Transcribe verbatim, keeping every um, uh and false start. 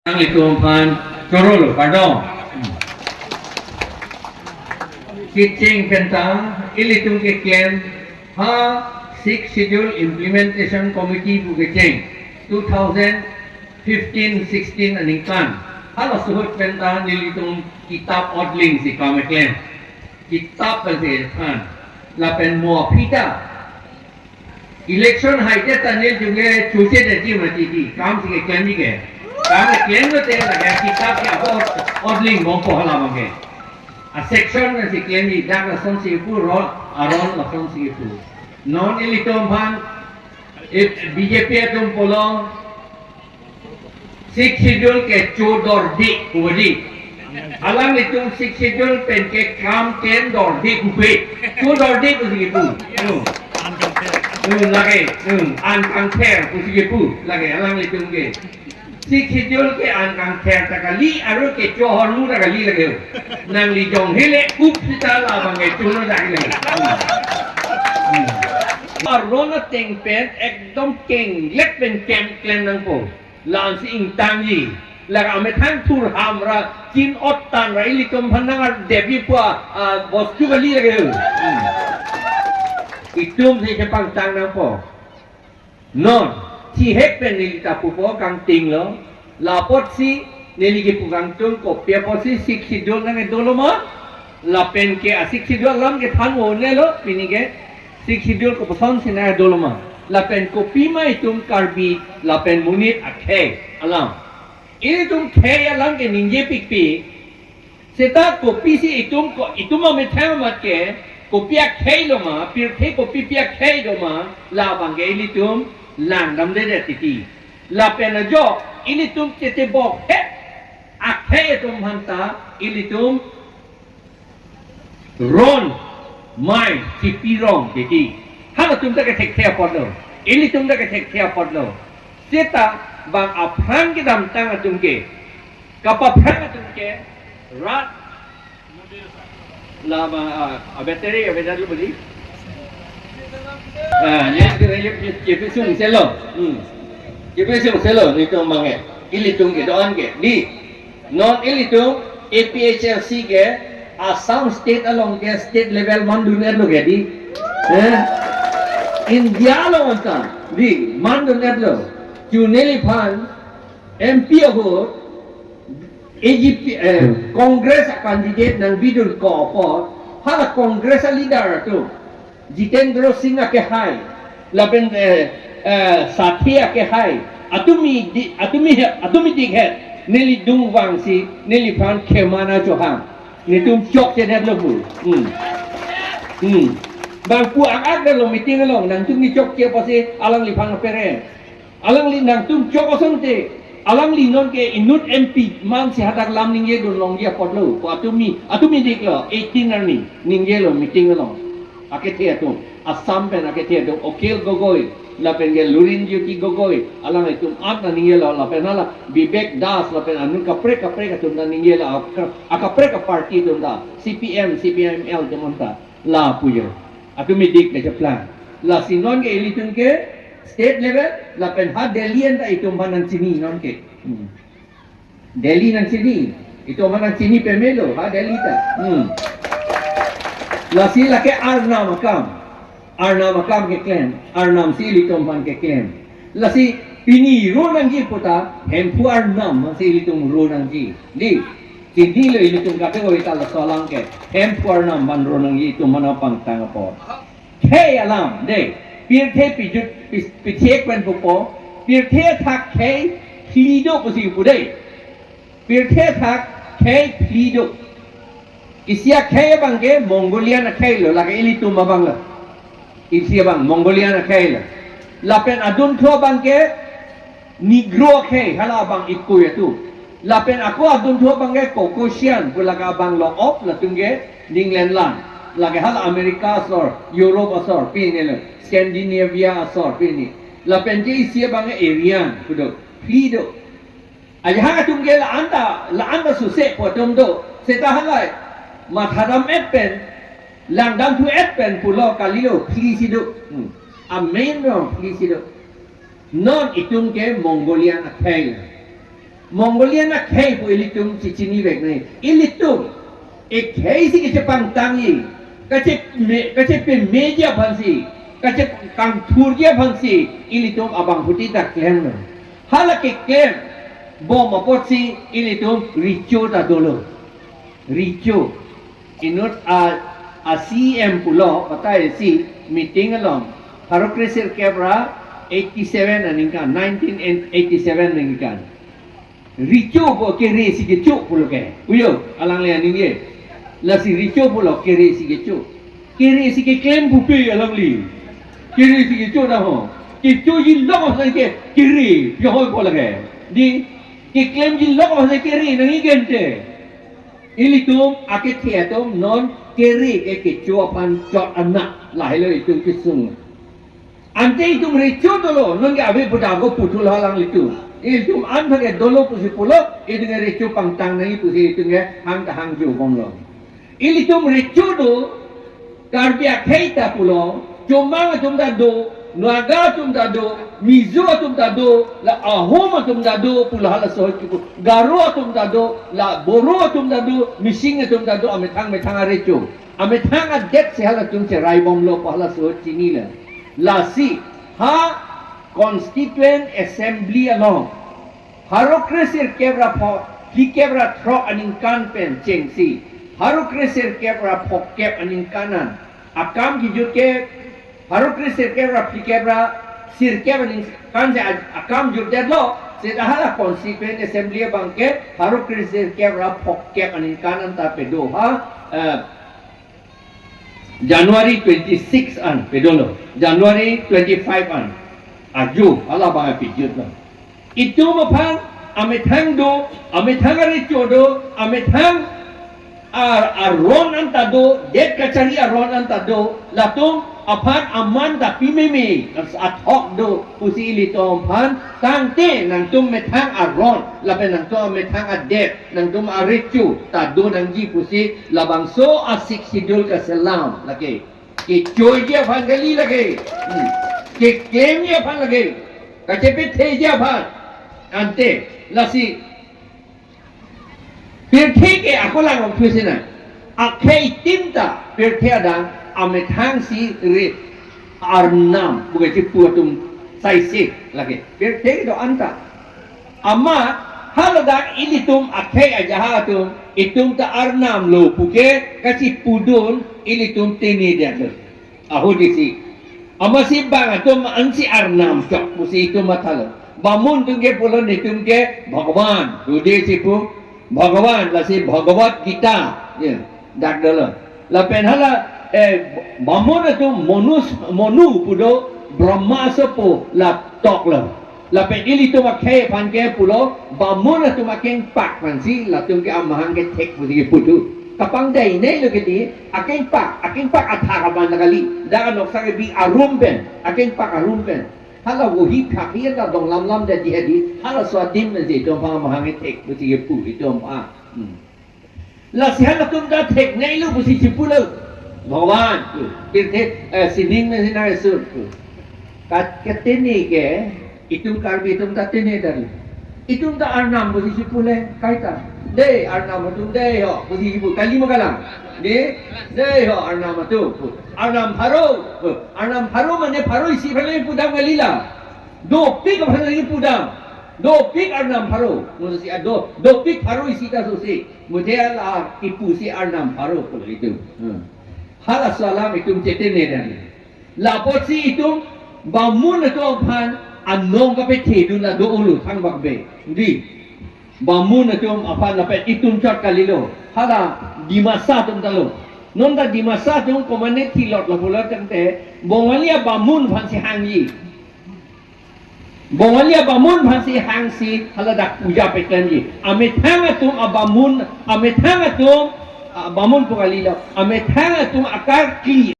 Nanglitum aphan chorolo, kardom. Kecheng penta ilitum keklem ha Sixth Schedule Implementation Committee pu kecheng two thousand fifteen sixteen aningkan. Halaso ahut penta nelitum kitap odling si kam keklem. Kitap pensi than. Lapen mo aphi ta election haite ta nelitum ke chuse de ji mati di. Kam si keklemji ke. Kam keklem lote lake kitap ke abo odling bompo hala abang ke. A section pensi klemji, dak lasonsi pu, ro, aron lasonsi pu. Non ilitum aphan, eh, B J P atum pulo, Sixth Schedule ke chodordik pu di. Alanglitum Sixth Schedule pen ke kam klem dordik pu pe. Chodordik pusi pu. Hmm. Hmm, lake, hmm, an kangther pusi pu. Lake alanglitum ke. Sixth Schedule ke an kangther ta kali, aru kecho ahormu ta kali lake. Nangli jong hele up sita la abang ke chono ta hele. Hmm. Hmm. Aron ateng pen ekdom kenglek pen klem klem nangpo. La-ansi ingtangji. La amethang thur ham ra chin-ot tang ra ilitum aphan nang-ardepji pu a, a, bostu kali lake. Hmm. Itum si chepangtang nangpo. Non, thihek pen neli ta pupo kangtinglo. La apotsi neli kipu kangtung kopi apotsi Sixth Schedule nangkedolo ma. Lapen ke a Sixth Schedule alam kethan onelo, pini ke Sixth Schedule kopuson si nangkedolo ma. Lapen kopima itum Karbi lapen monit akhei alam. Ilitum khei alam ke ningjepikpik. Seta kopisi itum ko, itum amethang amat ke, kopi akhei lo ma, pirthe kopi pi akhei lo ma, la abang ke ilitum langdamdedet titi. Lapen ajok, ilitum chetebok het, akhei atum aphanta, ilitum ron, mai, chipirong titi. Halatum ta kethekthe apotlo. Ilitum ta kethekthe apotlo. Seta bang aphrang kedamtang atum ke, kapaphrang atum ke, rat, la ma, ah, a battery, a battery beli. Ah, ye, ye, ye, ye, ye, pisung selo. Hmm. Ye, pisung selo, nelitum abang ke. Ilitum kedo-an ke. Di, non ilitum A P H L C ke Assam State along ke state level mandun-etlo ke di. Eh? India along anta di mandun-etlo. Chu neliphan M P ahut A G P, eh, Congress a candidate nangvidunko apot, hala Congress a leader atum, Jitendra Singh akehai, lapen, eh, eh, Sathi akehai, atumi di, atumi he, atumi dik het, neli dungvangsi, neliphan khema nangchohang. Nelitum chokchedetlo pu. Hmm. Hmm. Bang pu ak-ak detlo meeting along, nangtum nechokche apotsi alangliphan pere. Alangli nangtum chok asonte, alangli non ke inut M P mansi hadak lam ningjedun longji apotlo, ko atumi, atumi diklo, eighteen arni, ningjelo meeting along. Akethe atum, Assam pen akethe atum, Akhil Gogoi, lapen ke Lurin Jyoti Gogoi, alanglitum at nangjelo, lapen hala Vivek Das, lapen anut kaprek kaprek atum nangjelo, aka-, akaprek aparty atum ta, C P M, C P I M L atum anta, la pujo. Atumi dik kacheplang. Lasi non ke ilitum ke state level, lapen ha Delhi anta itum aphan nangchini non ke. Hmm. Delhi nangchini. Itum aphan nangchini pemelo, ha Delhi ta. Hmm. Lasi lake arnam akam. Arnam akam keklem. Arnam si ilitum aphan keklem. Lasi pini ro nangji puta, Hemphu arnam aphansi ilitum ro nangji. Di, chinilo ilitum kate-oi ta laso alam ke. Hemphu arnam aphan ro nangji itum aphan nangpangtang apot. Khei alam, de, pirthe pijut, pi-, pithek pen pupo, pirthe athak khei phli do pusi pu de. Pirthe athak khei phli do. Isi akhei abang ke Mongolian akhei lo, lake ilitum abang lo. Isi abang Mongolian akhei lo. Lapen adunthu abang ke Negro akhei, hala abang ikui atum. Lapen ako adunthu abang ke Caucasian, pu lake abang lo-op latum ke England land. Lake hala America asor, Europe asor, pinelo, Scandinavia asor, pini. Lapen ke isi abang ke Aryan, pu do, phli do. Ajahak atum ke la-anta, la-anta suse pu atum do. Seta halai, mathadam et pen, langdamthu et pen pulo kalilo, phli si do. Hmm. Amen lo, phli si do. Non itum ke Mongolian akhei. Mongolian akhei pu ilitum chechinivek nangji. Ilitum ekhei si kachepangtangji, kache me, kachepemeji aphansi, kachekangthurji aphansi ilitum abangphutin ta klemlo. Hala keklembom apotsi ilitum recho ta dolo. Recho. Inut a, a C M pulo, batai si meeting along, pharo kre sirkep ra eighty seven aningkan, nineteen eighty seven aningkan. Recho pu kere si kecho pulo ke. Puyo, alangli aningje. Lasi recho pulo kere si kecho. Kere si keklem pupe alangli. Kere si kecho na ho. Kechoji lok aphan ke kere, pihoi pulo ke. Di, keklemji lok aphan kere nangji ke ante. Ilitum akethe atum non kere ke kecho aphan chot anak lahelo itum kesung. Ante itum recho dolo, non ke ave pu dako puthul halang itum. Ilitum an thak ke dolo pusi pulo, itum ke recho pangtang nangji pusi itum ke hang ta hangjo bomlo. Ilitum recho do, Karbi akhei ta pulo, Chomang atum ta do, Naga atum ta do, Mizo atum ta do, la Ahom atum ta do, pulo halaso kipu, Garo atum ta do, la Boro atum ta do, Mising atum ta do, amethang methang arecho. Amethang adet si halatum cherai bomlo pu halaso chinilo. Lasi, ha Constituent Assembly along pharo kre sirkep ra pho, phlikep ra throk aningkan pen chengsi, pharo kre sirkep ra phokep aningkan an akam kijut ke, pharo kre sirkep ra phlikep ra sirkep aningkan si a-, akam jutdetlo, seta hala Constituent Assembly abang ke pharo kre sirkep ra phokep aningkan an ta pedo ha, eh, January twenty-six an pedolo, January twenty-five an. Aju, hala bang pijut lo. Itum aphan amethang do, amethang arecho do, amethang ar-, aron an ta do, det kachari aron an ta do, latum aphan aman ta pimeme, athok do, pusi ilitum aphan, tangte nangtum methang aron, lapen nangtum amethang adet, nangtum arecho ta do nangji pusi labangso a-Sixth Schedule kaselam lake. Kechoji aphan kali lake. Hmm. Keklemji aphan lake. Kachepetheji aphan. Ante, lasi. Pirthe ke ako lang ong thusi na. Akhei itim ta, pirthe adang, amethang si re arnam, bukan si pu atum saise lake. Pirthe do-an ta. Amat, haladak ilitum akhei ajaha atum, itum ta arnam lo puke, kachipudun, ilitum tene dia lo. Ahut isi. Amatsi bang atum ansi arnam chok, pusi itum mathalo. Bamun atum ke pulo netum ke Bhagavan, dode si pu, Bhagavan, lasi Bhagavad Gita, ya, dak dolo. Lapen hala, eh, Bamun atum Manu, Manu pu do Brahma asopo la toklo. Lapen ilitum akhei aphan ke pulo, Bamun atum akengpak aphansi, latum ke amahang kethek pusi kipu do. Kapangdai nei lo kedi, akengpak, akengpak athak aphan kali. Dak anoksa kebi arum pen, akengpak arum pen. Hala wohi phak hi anta dong lam lam dadi hadi, halaso adim nasi itum aphan amahang kethek pusi kipu itum aphan. Hmm. Lasi halatum ta thek nei lo pusi chipulo. Bhagavan, pu. Pirthe, eh, sining nasi nang esun, pu. Kat-, katene ke, itum Karbi atum ta tene dari. Itum ta arnam pusi chipule, kaita. Dei, arnam atum dei ho, pusi chipu. Kali ma kalang. Dei, dei ho, arnam atum, pu. Arnam pharo, pu. Arnam pharo mane pharo isi aphan pudam kali la. Dopik aphan pudam. Dopik arnam pharo. Musi ado, dopik pharo isi ta susi. Mujhe la kipusi arnam pharo pulo itum. Hmm. Halaso alam itum chetene dan. Lapotsi itum Bamun atum aphan anong kapethedun la do-olo thangbak be. Di. Bamun atum aphan lapen itum chot kalilo. Hala Dimasa atum ta lo. Non ta Dimasa atum komane thilot la pulo tangte Bongali abamun aphansi hangji. Bongali abamun aphansi hangsi haladak puja peklemji. Amethang atum abamun, amethang atum, ah, bamun pu kalilo. Amethang atum akarkli